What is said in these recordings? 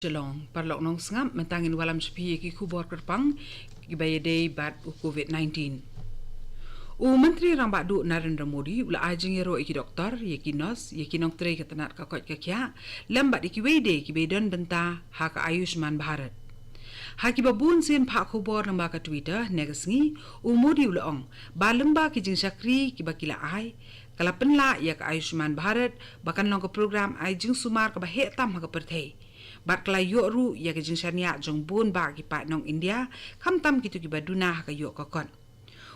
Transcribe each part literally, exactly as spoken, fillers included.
Shillong, paralok nongsngap, mynta ngin wallam sha phi ïa ki khubor kyrpang kiba ïadei bad u covid nineteen. U Myntri Rangbah Duh Narendra Modi u la ai jingïaroh ïa ki doktor, ïa ki nurse, ïa ki nongtrei ka tnat ka koit ka khiah, lem bad ïa kiwei de kiba ïadon bynta ha ka Ayushman Bharat. Ha kiba bun sien phah khubor lyngba ka Twitter ne ka sngi, u Modi u la ong ba lyngba ki jingshakri kiba ki la ai, ka la pynlah ïa ka Ayushman Bharat ba kan long ka program ai jingsumar kaba heh tam ha ka pyrthei. Bad ka la ïoh ruh ïa ka jingshaniah jong bun bah ki paid nong India, khamtam kito kiba duna ha ka ïoh ka kot.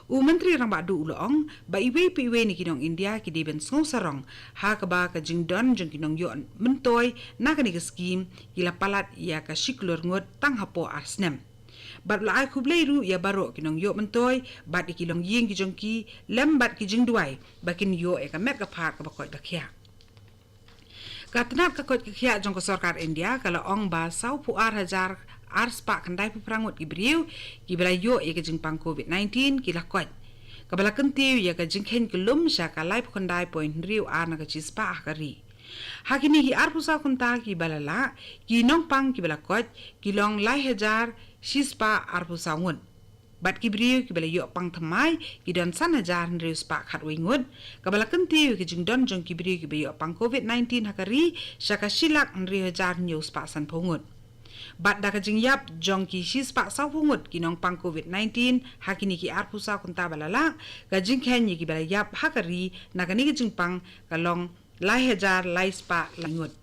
U Myntri Rangbah Duh u la ong ba iwei pa iwei na ki nong India ki dei ban sngew sarong ha kaba ka jingdon jong ki nongïoh myntoi na kane ka skim ki la palat ïa ka shi klur ngut tang hapoh ar snem. Bad u la ai khublei ruh ïa baroh ki nongïoh myntoi bad ïa ki longïing ki jong ki lem bad ki jingduwai ba kin ïoh ïa ka met ka phad kaba koit ba khiah. Ka tnat ka koit ka khiah jong ka sorkar India ka la ong ba sawphew ar hajar ar spah khyndai phew phra ngut ki briew kiba la ïoh ïa ka jingpang covid nineteen ki la koit, kaba la kyntiew ïa ka jingkheiñ kyllum sha ka laiphew khyndai point hynriew ar na ka shispah ha ka ri. Ha kine ki arphew saw kynta kiba la lah, ki nongpang kiba la koit ki long lai hajar shispah arphew saw ngut. Bad ki briew kiba la ïoh pang thymmai ki don san hajar hynriew spah khatwei ngut, kaba la kyntiew ïa ka jingdon jong ki briew kiba ïoh pang covid nineteen ha ka ri sha ka shi lak hynriew hajar hynñiew spah sanphew ngut. Bad da ka jingïap jong ki shispah sawphew ngut ki nongpang covid nineteen ha kine ki arphew saw kynta ba la lah, ka jingkheiñ ïa kiba la ïap ha ka ri na kane ka jingpang ka long lai hajar lai spah lai ngut.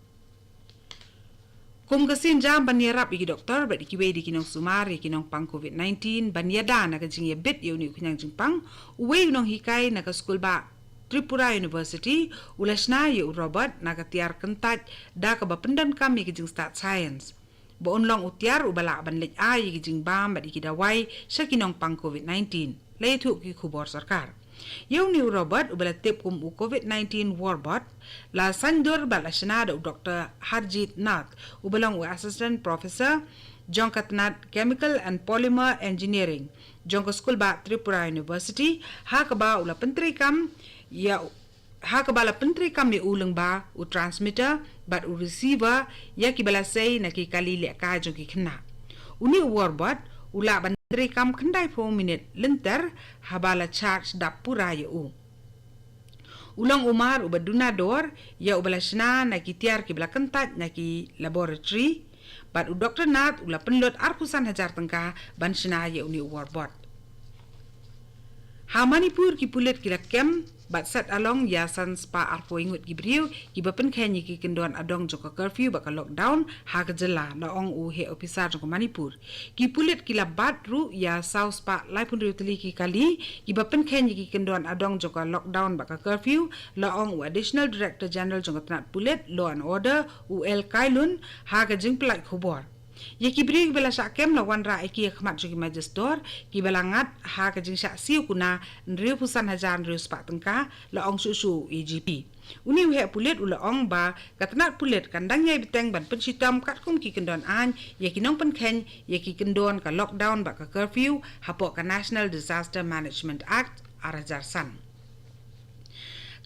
Kum ka sienjam ban ïarap ïa ki doktor bad ïa kiwei de ki nongsumar ïa ki nongpang covid nineteen ban ïada na ka jingïabit ïa une u khñiang jingpang, uwei u nonghikai na ka skul bah Tripura University u la shna ïa u robot na ka tiar kyntait da kaba pyndonkam ïa ka jingstad science, ba un long u tiar uba lah ban leit ai ïa ki jingbam bad ïa ki dawai sha ki nongpang covid nineteen. La ïathuh ki khubor sorkar. Ïa une u robot uba la tip kum u covid nineteen warbot la saiñdur bad la shna da u doktor Harjit Nath uba long u assistant professor jong ka tnat chemical and polymer engineering jong ka skul bah Tripura University, ha kaba u la pyntreikam ïa ha kaba la pyntreikam ïa u lyngba u transmitter bad u receiver ïa kiba la sei na ki kali lehkai jong ki khynnah. Une u warbot u lah ban treikam khyndai phew minit lynter haba la charge dap pura ïa u. U long u mar uba duna dor ïa uba la shna na ki tiar kiba la kyntait na ki laboratory. Bad u doktor Nath u la pynlut arphew san hajar tyngka ban shna ïa une u warbot. Ha Manipur ki pulit ki la kem bad set along ïa san spah arphew ngut ki briew kiba pynkheiñ ïa ki kyndon adong jong ka curfew bad ka lockdown ha ka jylla, la ong u heh ophisar jong ka Manipur. Ki pulit ki la bat ruh ïa saw spah laiphew hynriew tylli ki kali kiba pynkheiñ ïa ki kyndon adong jong ka lockdown bad ka curfew, la ong u Additional Director General jong ka tnat pulit Law and Order, u L Kailun, ha ka jingpynlait khubor. Ïa ki briew kiba la shah kem la wanrah ïa ki ha khmat jong ki majistor kiba la ngat ha ka jingshah siew kuna hynriewphew san hajar hynriew spah tyngka, la ong shuh shuh u A G P. Une u heh pulit u la ong ba ka tnat pulit kan dang ïai bteng ban pynshitom katkum ki kyndon aiñ ïa ki nongpynkheiñ ïa ki kyndon ka lockdown bad ka curfew hapoh ka National Disaster Management Act ar hajar san.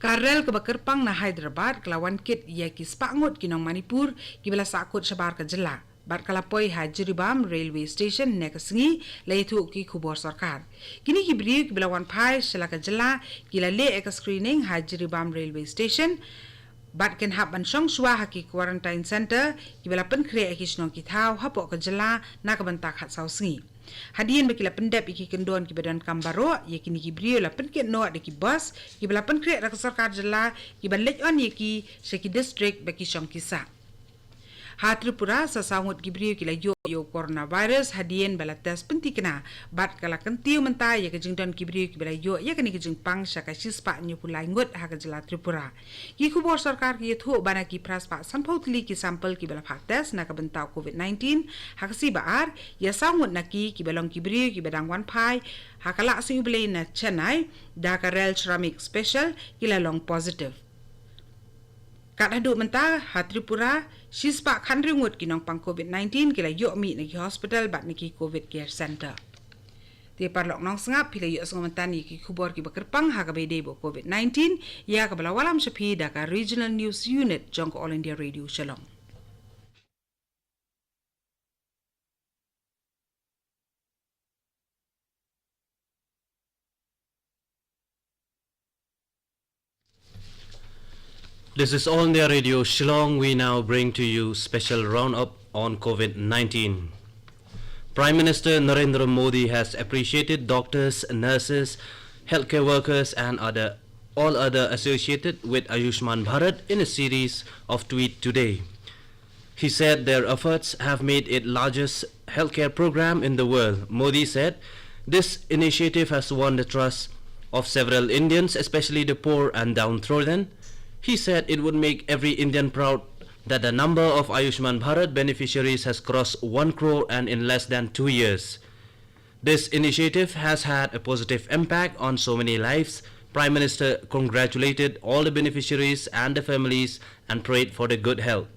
Ka rel kaba kyrpang na Hyderabad ka la wan kit ïa ki spah ngut ki nong Manipur kiba la sahkut shabar ka jylla bad ka la poi ha Jiribam Railway Station ne ka sngi, la ïathuh ki khubor sorkar. Kine ki briew kiba la wan phai sha la ka jylla ki la leh ïa ka screening ha Jiribam Railway Station bad kin hap ban shong shuwa ha ki quarantine center kiba la pynkhreh ïa ki shnong ki thaw hapoh ka jylla na ka bynta khatsaw sngi. Hadien ba ki la pyndep ïa ki kyndon kiba donkam baroh, ïa kine ki briew la pynkit noh da ki bus kiba la pynkhreh da ka sorkar jylla kiban leit on ïa ki sha ki district ba ki shong ki sah. Ha Tripura sa saw ngut ki briew ki la ïoh ïa u coronavirus hadien ba la test pynthikna bad ka la kyntiew mynta ïa ka jingdon ki briew kiba la ïoh ïa kane ka jingpang sha ka shispah hynñiewphew lai ngut ha ka jylla Tripura. Ki khubor sorkar ki ïathuh ba na ki phra spah sanphew tylli ki sample kiba la phah test na ka bynta u covid nineteen ha ka sngi ba ar, ïa saw ngut na ki kiba long ki briew kiba dang wan phai ha ka Lahsaiñ U Blei na Chennai da ka rel Shramik Special ki la long positive. Kat haduh mynta ha Tripura, shispah khathynriew ngut ki nongpang covid nineteen ki la ïoh mih na ki hospital bad na ki covid care center. Te paralok nongsngap, phi la ïohsngew mynta ïa ki khubor kiba kyrpang ha kaba ïadei bad covid nineteen, ïa kaba la wallam sha phi da ka Regional News Unit jong ka All India Radio Shillong. This is All India Radio Shillong. We now bring to you special roundup on COVID nineteen. Prime Minister Narendra Modi has appreciated doctors, nurses, healthcare workers, and other all other associated with Ayushman Bharat in a series of tweets today. He said their efforts have made it largest healthcare program in the world. Modi said this initiative has won the trust of several Indians, especially the poor and downtrodden. He said it would make every Indian proud that the number of Ayushman Bharat beneficiaries has crossed one crore and in less than two years. This initiative has had a positive impact on so many lives. Prime Minister congratulated all the beneficiaries and the families and prayed for the good health.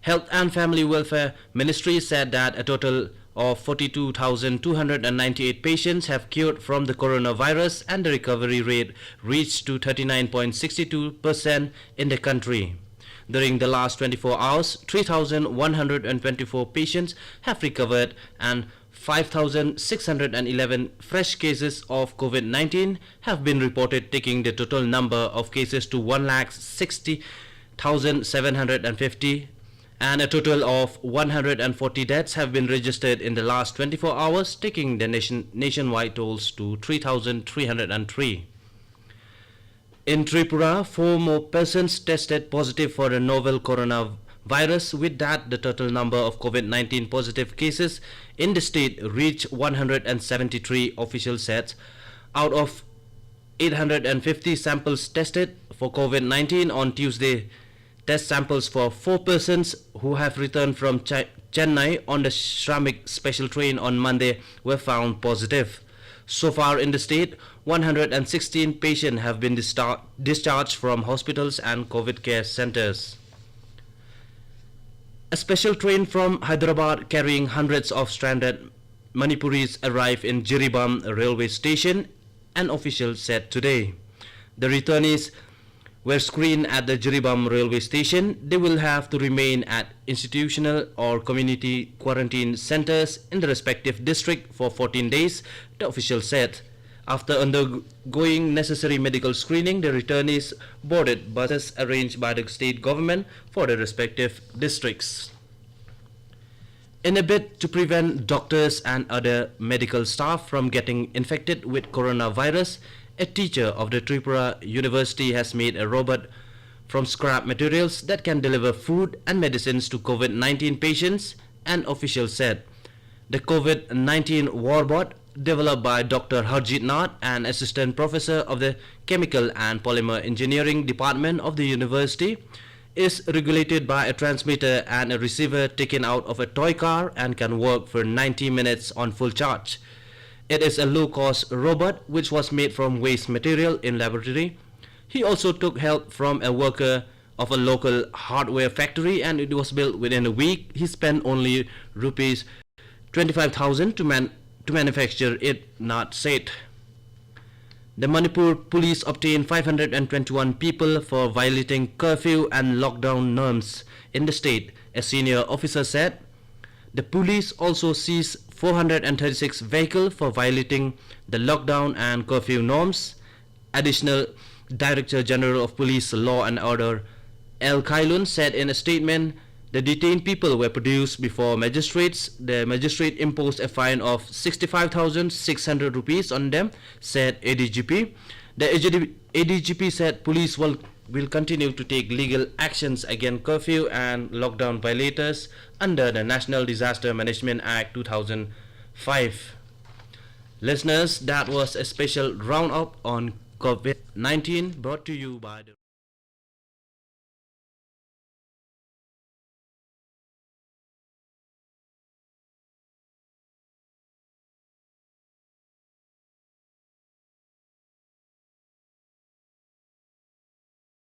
Health and Family Welfare Ministry said that a total of forty-two thousand two hundred ninety-eight patients have cured from the coronavirus, and the recovery rate reached to thirty-nine point six two percent in the country. During the last twenty-four hours, three thousand one hundred twenty-four patients have recovered and five thousand six hundred eleven fresh cases of COVID nineteen have been reported, taking the total number of cases to one lakh sixty thousand seven hundred fifty, and a total of one hundred forty deaths have been registered in the last twenty-four hours, taking the nation, nationwide totals to three thousand three hundred three. In Tripura, four more persons tested positive for the novel coronavirus. With that, the total number of COVID nineteen positive cases in the state reached one hundred seventy-three, officials said. Out of eight hundred fifty samples tested for COVID nineteen on Tuesday, test samples for four persons who have returned from Chi- Chennai on the Shramik special train on Monday were found positive. So far in the state, one hundred sixteen patients have been distar- discharged from hospitals and COVID care centers. A special train from Hyderabad carrying hundreds of stranded Manipuris arrived in Jiribam railway station, an official said today. The returnees were screened at the Jiribam railway station. They will have to remain at institutional or community quarantine centers in the respective district for fourteen days, the official said. After undergoing necessary medical screening, the returnees boarded buses arranged by the state government for the respective districts. In a bid to prevent doctors and other medical staff from getting infected with coronavirus, a teacher of the Tripura University has made a robot from scrap materials that can deliver food and medicines to COVID nineteen patients, an official said. The COVID nineteen warbot, developed by Doctor Harjit Nath, an assistant professor of the Chemical and Polymer Engineering Department of the university, is regulated by a transmitter and a receiver taken out of a toy car and can work for ninety minutes on full charge. It is a low-cost robot which was made from waste material in laboratory. He also took help from a worker of a local hardware factory, and it was built within a week. He spent only rupees twenty-five thousand to man- to manufacture it, Nath said. The Manipur police obtained five hundred twenty-one people for violating curfew and lockdown norms in the state, a senior officer said. The police also seized four hundred thirty-six vehicles for violating the lockdown and curfew norms. Additional Director General of Police, Law and Order, L Khailun, said in a statement the detained people were produced before magistrates. The magistrate imposed a fine of sixty-five thousand six hundred rupees on them, said A D G P. The A D G P said police will, will continue to take legal actions against curfew and lockdown violators under the National Disaster Management Act two thousand five. Listeners, that was a special roundup on COVID nineteen brought to you by the